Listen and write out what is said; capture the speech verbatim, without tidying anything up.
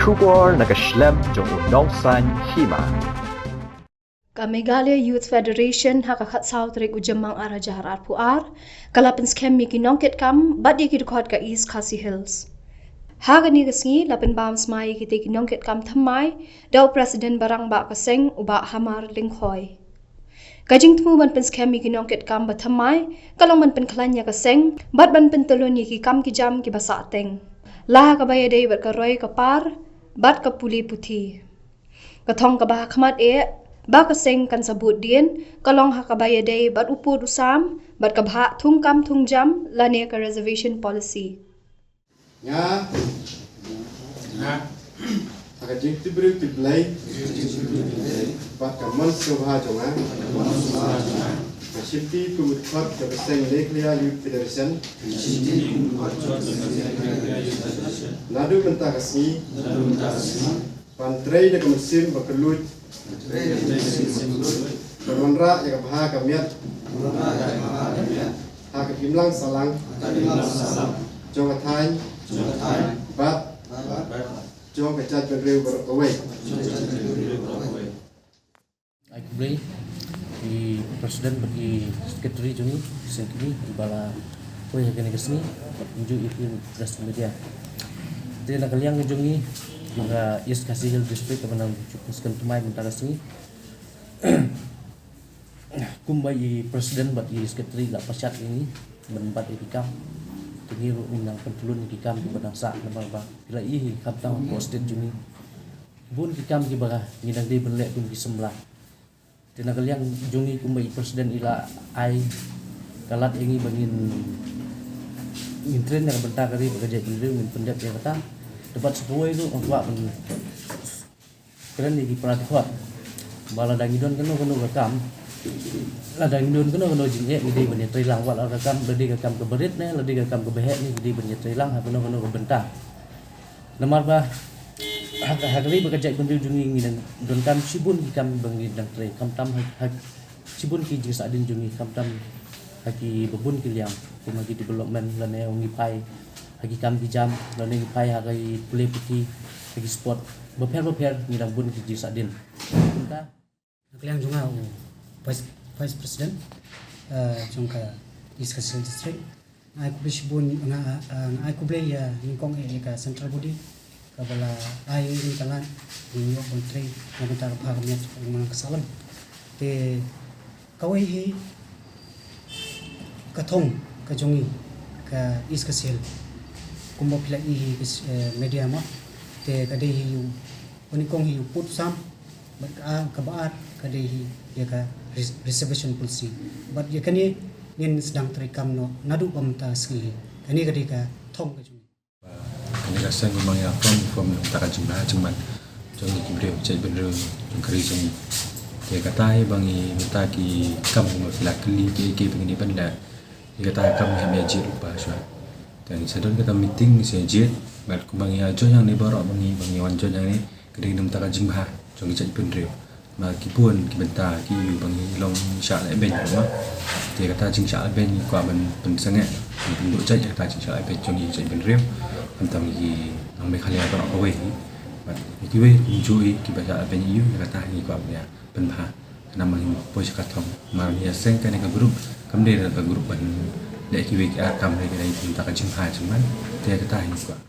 Khubor na ka shlem jong u Nongsaiñ Hima. Ka Meghalaya Youth Federation ha ka khatsaw tarik u Jymmang ar hajar arphew ar ka la pynskhem ïa ki nongkitkam bad ïa ki dkhot ka East Khasi Hills. Ha kane ka sngi la pynbam smai ïa kitei ki nongkitkam thymmai da u President ba rangbah ka seng u Bah Hamar Lyngkhoi. Ka jingthmu ban pynskhem ïa ki nongkitkam ba thymmai ka long ban pynkhlaiñ ïa ka seng bad ban pyntylun ïa ki kam ki jam kiba sahteng, la ha kaba ïadei bad ka roi ka par bad ka pule puthi. Ka thong kaba ha khmat eh ba ka seng kan sa bud dien ka long ha kaba ïadei bad u pud u sam bad ka bhah thung kam thung jam lane ka reservation policy. Nga, nga, ha ka jingtip briew tip Blei bad ka mon sngewbha jong nga, nga shim kti kum u dkhot jong ka seng Meghalaya Youth Federation. Naduh mynta ka sngi ban trei da ka mynsiem ba kylluid, ban wanrah ïa ka bha ka miat ha ka imlang sahlang jong ka thaiñ bad jong ka jaitbynriew baroh kawei. Ai khublei ïa i president bad i secretary jong ngi, seng kini, iba la poi ha kane ka sngi, bad kumjuh ïa phi press media. Te na ka liang jong ngi, jong ka East Khasi Hills District, kaba nang ju pynskhem thymmai mynta ka sngi. Kumba i president bad i secretary la pynshai ïa ngi ban bat ïa ki kam. Te ngi ruh ngin nang pyntylun ïa ki kam kiba dang sah namar ba phi la ïohi khamtam ha state jong ngi. Bun ki kam kiba ngi dang dei ban leh kum ki samla. Te na ka liang jong ngi kumba i president i la ai ka lad ïa ngi ba ngin, ngin train na ka bynta ka ri bad ka jaitbynriew, ngin pyndep ïa kata. Te bad sa kawei ruh nga kwah ban kren ïa ki para dkhot ba lada ngi don kano kano ka kam, lada ngi don kano kano jingeh, ngi dei ban ïatreilang, wat la ka kam, lada ka kam kaba rit ne lada ka kam kaba heh ne, ngi dei ban ïatreilang ha kano kano ka bynta. Namar ba ha ka, ha ka ri bad ka jaitbynriew jong ngi, ngi dang donkam shibun ki kam ba ngi dang trei, khamtam ha, ha shibun ki jingsahdien jong ngi, khamtam ha kiba bun ki liang, kum ha ki development lane ngi phai ha ki kam ki jam lane ngi phai ha ki pule puthi, ha ki sport bapher bapher, ngi dang bun ki jingsahdien. Kumta na ka liang jong nga u Vice, Vice President, eh, jong ka East Khasi Hills District, nga ai khublei shibun, nga, eh, nga ai khublei ïa nyngkong eh ïa ka central body kaba la ai ïa ngi ka lad ban ïoh ban trei na ka bynta ka bha ka miat jong ka sahlang. Te kawei hi ka thong ka jong ngi ka East Khasi Hills, kumba phi la ïohi hi ka, eh, media mo, te ka dei hi u, u nyngkong hi u pud u sam, bad ka, kaba ar ka dei hi ïa ka res-, reservation policy. Bad ïa kane ngin sdang treikam noh naduh ba mynta ka sngi hi. Kane ka dei ka thong ka jong ngi. Kane ka seng kumba ngi la form, ngi form na ka bynta ka jingbha jingman jong ngi ki briew jaitbynriew jong ka ri jong ngi. Te kata hi ba ngi mynta ki kam kumba phi la kylli kiei kiei ba ngin ïa pynleh. Ïa kata ka kam ngi hap ïa jied lypa shuwa. Te ngi sa don kata meeting, ngi sa jied bad kumba ngi ïa join hangne baroh ba ngi, ba ngi wan join hangne, ka dei na ka bynta ka jingbha jong ki jaitbynriew. Namar ki bun ki bynta ki ïoh ba ngi long shah lehbeiñ mo. Te kata jingshah lehbeiñ ngi kwah ban pynsangeh, ban pynduh jait ïa kata jingshah lehbeiñ jong ki jaitbynriew. Khamtam ki nong Meghalaya baroh kawei hi. Bad ïa kiwei kumjuh hi kiba shah lehbeiñ ïa u, ïa kata hi ngi kwah ban ïa pynbha. Khnang ba ngin poi sha ka thong. Namar ngi ïa seng kane ka group kam dei ka group ban leh kiwei ki ar kam, ka dei na ka bynta ka jingbha jingman. Te kata hi ngi kwah.